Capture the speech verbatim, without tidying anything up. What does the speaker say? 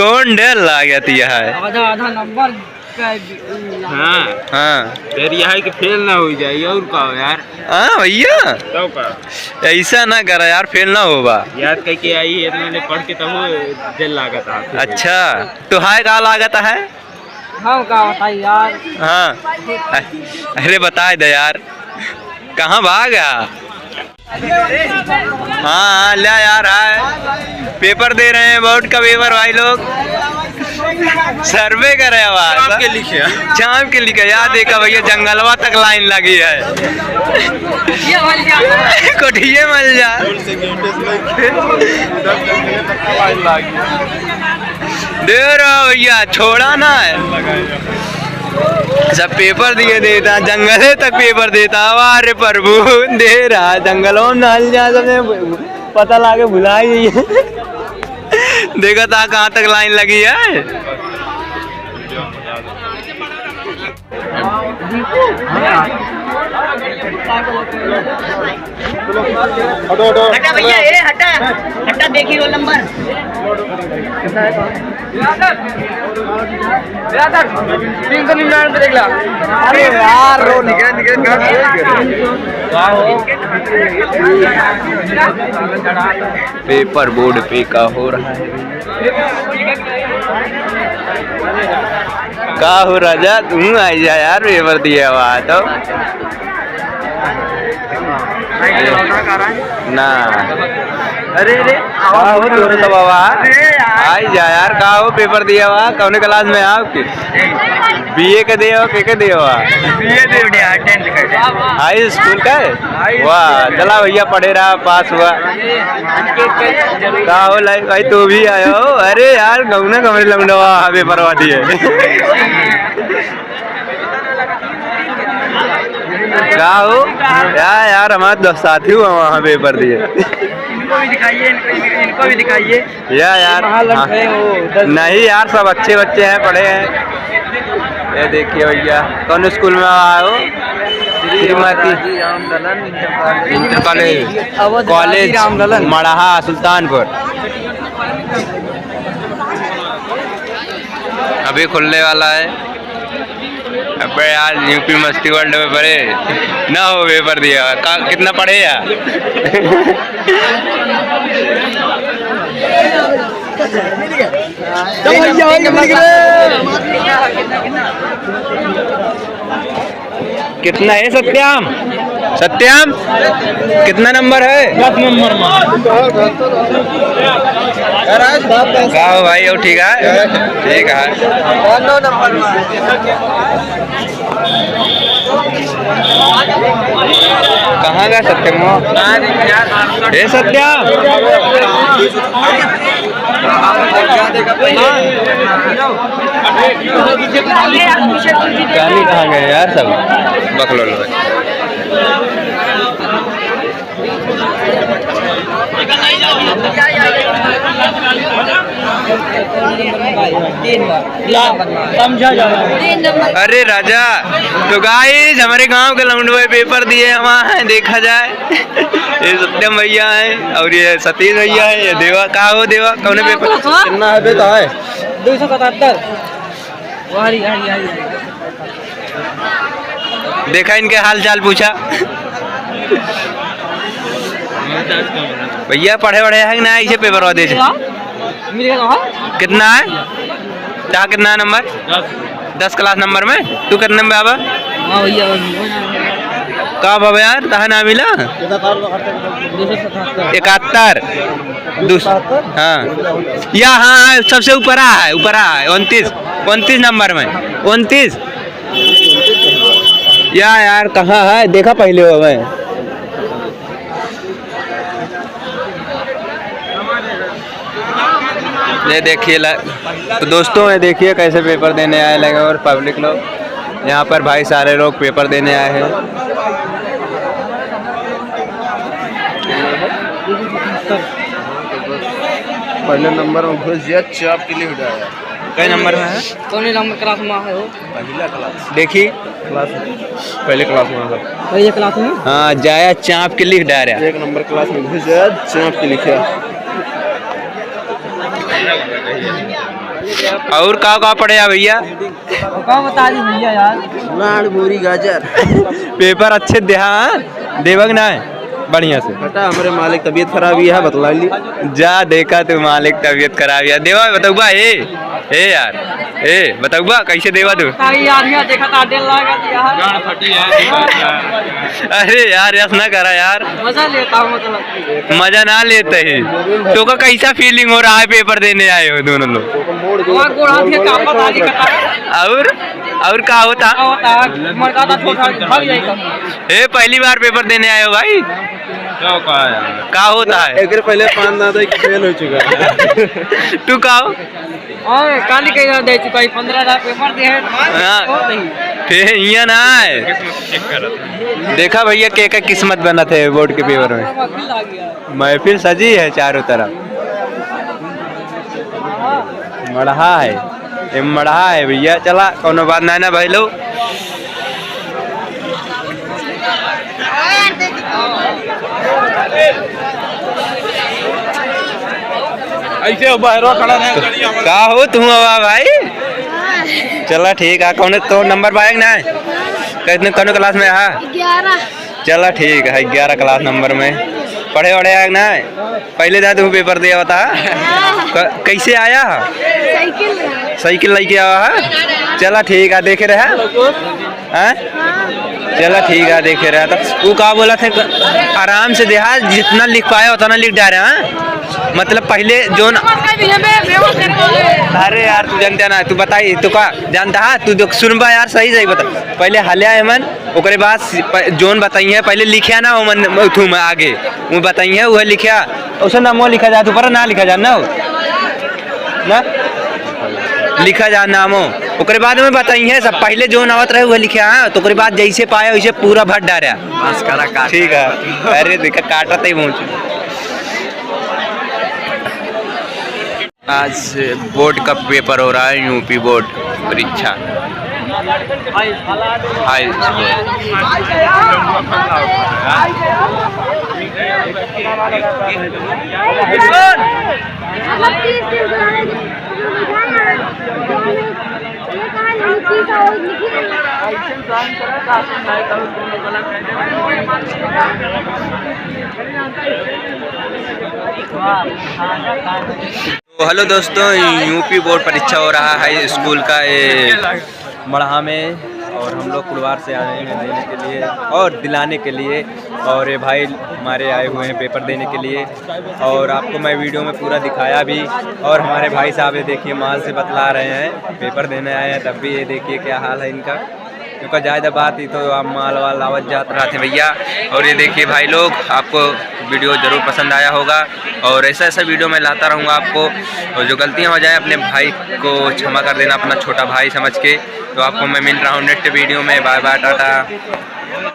कौन डर लागत यह है? आधा, आधा नंबर का। हाँ। हाँ। डर यह है कि फेल ना हो जाए, और का हो यार? हाँ भैया। तब का? ऐसा ना करा यार, फेल ना होबा। याद करके आई है, इतना ने पढ़ के तब दिल लागत है। अच्छा, तो हाय का लागत है? हम का बताई यार। हाँ। अरे बताए दे यार, कहाँ भागा? हाँ, हाँ, ले यार, हाय। पेपर दे रहे हैं, बोर्ड का पेपर भाई लोग। सर्वे करे आवाज। चाप के लिखे। चाप के लिखे, यार देखा भैया, जंगलवा तक लाइन लगी है। कोठिए मल जा। दे रहा भैया, छोड़ा ना है। सब पेपर दिए देता, जंगले तक पेपर देता। वाह रे प्रभु, दे रहा, जंगलों में नहल जा, सबने पता लागे भुला ही। देखा था कहाँ तक लाइन लगी है। हटा भैया, ए हटा, हटा, देखी रोल नंबर। तीन सौ निन्यानवे देख ला। अरे यार, रो निकल, निकल, निकल। पेपर बोर्ड पे का हो रहा है? का हो राजा, तू आई जा यार, पेपर दिया हुआ है तो। ना। अरे, अरे, का हो तोरे तो बाबा? अरे यार। आई जा यार, का हो पेपर दिया हुआ, कौने क्लास में आओ कि? बीए के दिया हो, के के दिया हुआ? बीए दे दिया, टेंथ का। हाई स्कूल का है? हाई वाह, स्कूल। चला भैया, पढ़े रहा, पास हुआ। का हो लाइफ भाई, तू भी आया हो? अरे यार, गौना कमरे लौंडवा, हाँ, पेपर वाली है। का हो? या यार, हमारे दोस्त साथी हुआ वहाँ पेपर दिए। इनको भी दिखाइए, इनको, इनको भी दिखाइए। या यार, महालक्ष्मी हाँ। है वो, दस नहीं यार, सब अच्छे बच्चे हैं, पढ़े हैं। ये देखिए भैया, कौन स्कूल में आए हो? Shrimati Raji Ramlalan inter college. Inter college, Awadh college Raji Ramlalan. मड़हा, सुल्तानपुर। अभी खुलने वाला है। अबे यार, यूपी मस्ती वर्ल्ड में पढ़े ना हो, पेपर दिया। का, कितना पढ़े यार? कितना है सत्यम? सत्यम, कितना नंबर है? दस नंबर में। का हो भाई, हो ठीक है? ठीक है। कहाँ गया सत्यम? ए सत्यम, गाली कहाँ गए यार सब? बकलोल भाई। अरे राजा, तो गाइस, हमारे गांव के लौंडवे पेपर दिए, हम आए, देखा जाए। ये सत्यम भैया हैं और ये सतीश भैया हैं। ये देवा, का हो देवा, कौने पेपर? कितना है बे, तो है? दो सौ सतहत्तर। देखा, इनके हाल चाल पूछा। भैया, पढ़े वढ़े हैं कि ना, इसे पेपर दे दे। कितना है? तहा कितना है नंबर? दस। दस क्लास नंबर में। तू कितने में आवा? हाँ भैया, बस। का बाबा यार, तहा ना मिला? दो सौ सतहत्तर। इकहत्तर। दूस-, हाँ। या, हाँ, हाँ, सबसे ऊपर आ है, ऊपर आ है, उनतीस, उनतीस नंबर में, उनतीस। या यार, कहाँ है? देखा पहले वो मैं। ये देखिए ला-, तो दोस्तों, ये देखिए कैसे पेपर देने आए लगे और पब्लिक लोग। यहाँ पर भाई सारे लोग पेपर देने आए हैं। पहले नंबर में घुस गया, चाप के लिए उठाया। कई नंबर में है? कौन नंबर क्लास में है वो? पहला क्लास। देखी। क्लास, पहले क्लास में है। पहले क्लास में? हाँ, जाया चाप के लिख डारा। एक नंबर क्लास में घुस जाया, चाप के लिखा। और का का पढ़े आ भइया? का बता दी भइया यार। लाड़, बोरी, गाजर। पेपर अच्छे देहा, हाँ? देवग ना है? बढ़िया से। हटा, हमरे मालिक तबियत खराब ही है, बतला ली। जा देखा तू मालिक तबियत खराब है। देवा बतउबा, ए, ए यार, ए बतउबा कैसे देवा तू? ताई यार, यहाँ देखा था, डेढ़ लाख का दिया है। अरे यार, ऐसा ना करा यार। मजा लेता हूँ मतलब। मजा ना लेते ही। तो का कैसा फीलिंग हो रहा है, पेपर देने आए हो दोनों लोग? हमारा गोड़ हाथ के कांपत आज ही कटा है। और, और का होता? का होता है? मन का था छोटा भाग जाएगा। ए, पहली बार पेपर देने आए हो भाई? का, का है? का होता है? एकरे पहले पान दादा के फेल हो चुका है। तू का हो? और काली के याद दे चुका है, पन्द्रह लाख पेपर दे हैं। हाँ। हो नहीं। फिर हियाँ ना है। देखा भइया, के का किस्मत बनत है बोर्ड के पेपर में। महफिल सजी है चारों तरफ। मड़हा है, ये मड़हा है भइया। चला, कौनो बात ना, ना भाई लोग। ऐसे बहरो खड़ा रहे, गाड़ी हमारे का हो तू हवा भाई? चला ठीक है, कौन तो नंबर पाएगा ना? कितने, कौन क्लास में है? ग्यारह। चला ठीक है, ग्यारह क्लास नंबर में। पढ़े वढ़े आएगा ना? पहले जा तू पेपर दिया बता। हाँ। क-, कैसे आया? साइकिल। साइकिल लेके आवा है? चला ठीक है, देखे रहे। हाँ? हाँ। चला ठीक है, देखे रहे। तो वो का बोला थे, आराम से देहा, जितना लिख पाया उतना लिख डारे, हाँ? मतलब पहिले जोन, अरे यार, तू जानते ना, तू बताई, तू का जानता है? तू देख, सुनबा यार, सही सही बता। पहिले हल्या एमन, ओकरे बाद स-, प-, जोन बताई है, पहिले लिख्या ना ओमन, उठू में आगे, वो बताई है, वह लिख्या, उसे नामो लिखा जात, ऊपर ना लिखा जात ना हो। ना? लिखा जा नामो, ओकरे बाद में बताई है सब। पहिले जोन आवत रहे, वह लिख्या, हाँ, तो ओकरे बाद जैसे पाया, वैसे पूरा भर डारा। बस करा काट। ठीक है। अरे, देखा, काटत ही पहुँच। आज बोर्ड का पेपर हो रहा है, यूपी बोर्ड परीक्षा। High school. तो हेलो दोस्तों, यूपी बोर्ड परीक्षा हो रहा है स्कूल का, ये मड़हा में, और हम लोग कुड़वार से आए हैं देने के लिए और दिलाने के लिए, और ये भाई हमारे आए हुए हैं पेपर देने के लिए, और आपको मैं वीडियो में पूरा दिखाया भी। और हमारे भाई साहब, ये देखिए, माल से बतला रहे हैं, पेपर देने आए हैं, तब भी ये देखिए क्या हाल है इनका। क्योंकि ज़्यादा बात ही तो आप माल वाल आवत जात रहते भैया। और ये देखिए भाई लोग, आपको वीडियो ज़रूर पसंद आया होगा, और ऐसा ऐसा वीडियो मैं लाता रहूँगा आपको। और जो गलतियाँ हो जाए, अपने भाई को क्षमा कर देना, अपना छोटा भाई समझ के। तो आपको मैं मिल रहा हूँ नेक्स्ट वीडियो में। Bye bye, Tata.